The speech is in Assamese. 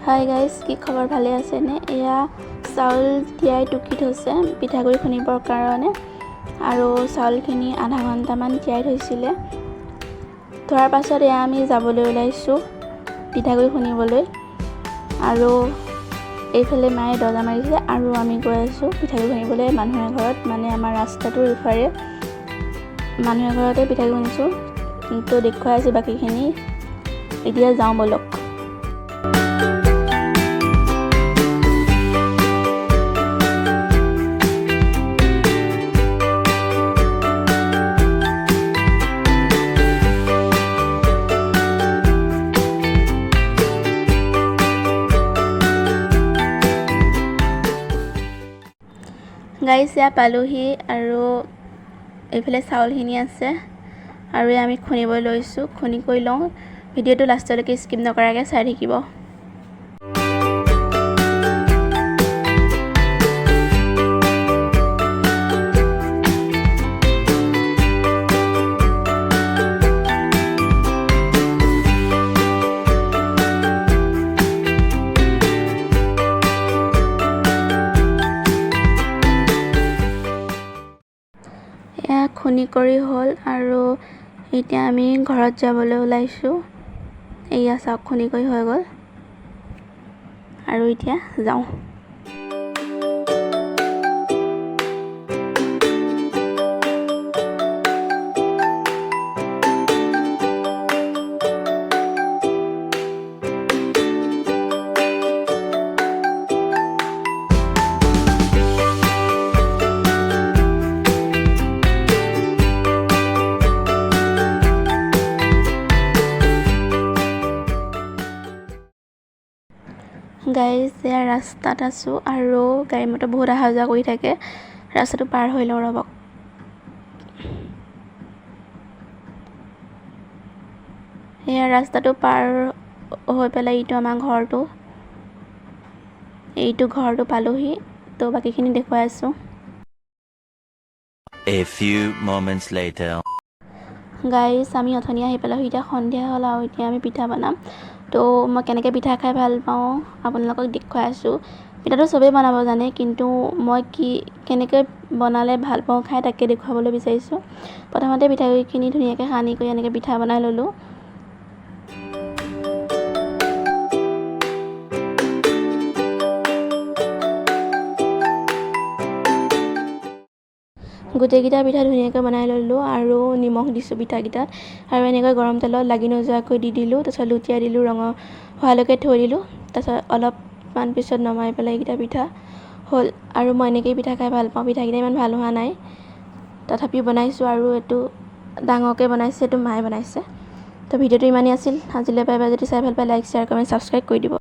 হাই গাইজ, কি খবৰ? ভালে আছেনে? এয়া চাউল তিয়াই টুকি থৈছে পিঠাগুড়ি খুন্দিবৰ কাৰণে। আৰু চাউলখিনি আধা ঘণ্টামান তিয়াই থৈছিলে। থোৱাৰ পাছত এয়া আমি যাবলৈ ওলাইছোঁ পিঠাগুড়ি খুন্দিবলৈ। আৰু এইফালে মায়ে দৰ্জা মাৰিছে আৰু আমি গৈ আছোঁ পিঠাগুড়ি খুন্দিবলৈ মানুহে ঘৰত, মানে আমাৰ ৰাস্তাটোৰ ইফালে মানুহে ঘৰতে পিঠাগুড়ি খুন্দিছোঁ। তো দেখুৱাই আছোঁ বাকীখিনি। এতিয়া যাওঁ ব'লক। গাইজ, এয়া পালোহি আৰু এইফালে চাউলখিনি আছে আৰু এয়া আমি খুন্দিব লৈছোঁ। খুন্দি কৰি লওঁ। ভিডিঅ'টো লাষ্টলৈকে স্কিপ নকৰাকৈ চাই থাকিব। এয়া খুন্দি কৰি হ'ল আৰু এতিয়া আমি ঘৰত যাবলৈ ওলাইছোঁ। এয়া চাওক, খুন্দি কৰি হৈ গ'ল আৰু এতিয়া যাওঁ। গাইজ, এয়া ৰাস্তাত আছোঁ আৰু গাড়ী মটৰ বহুত অহা যোৱা কৰি থাকে। ৰাস্তাটো পাৰ হৈ লওঁ ৰ'বক। এয়া ৰাস্তাটো পাৰ হৈ পেলাই এইটো আমাৰ ঘৰটো, এইটো ঘৰটো পালোহি। তো বাকীখিনি দেখুৱাই আছোঁ। A few moments later. Guys, আমি অথনি আহি পেলালোঁ, এতিয়া সন্ধিয়া হ'ল আৰু এতিয়া আমি পিঠা বনাম। তো মই কেনেকৈ পিঠা খাই ভাল পাওঁ আপোনালোকক দেখুৱাই আছোঁ। পিঠাটো চবেই বনাব জানে, কিন্তু মই কি কেনেকৈ বনালে ভাল পাওঁ খাই তাকে দেখুৱাবলৈ বিচাৰিছোঁ। প্ৰথমতে পিঠাগুড়িখিনি ধুনীয়াকৈ সানি কৰি এনেকৈ পিঠা বনাই ল'লোঁ। গোটেইকেইটা পিঠা ধুনীয়াকৈ বনাই ল'লোঁ আৰু নিমখ দিছোঁ পিঠাকেইটাত আৰু এনেকৈ গৰম তেলত লাগি নোযোৱাকৈ দি দিলোঁ। তাৰপিছত লুটিয়াই দিলোঁ, ৰঙা হোৱালৈকে থৈ দিলোঁ। তাৰপিছত অলপমান পিছত নমাই পেলাই এইকেইটা পিঠা হ'ল। আৰু মই এনেকৈয়ে পিঠা খাই ভাল পাওঁ। পিঠাকেইটা ইমান ভাল হোৱা নাই, তথাপিও বনাইছোঁ। আৰু এইটো ডাঙৰকৈ বনাইছে, এইটো মায়ে বনাইছে। তো ভিডিঅ'টো ইমানেই আছিল আজিলৈ। Bye bye. যদি চাই ভাল পায়, লাইক, শ্বেয়াৰ, কমেণ্ট, ছাবস্ক্ৰাইব কৰি দিব।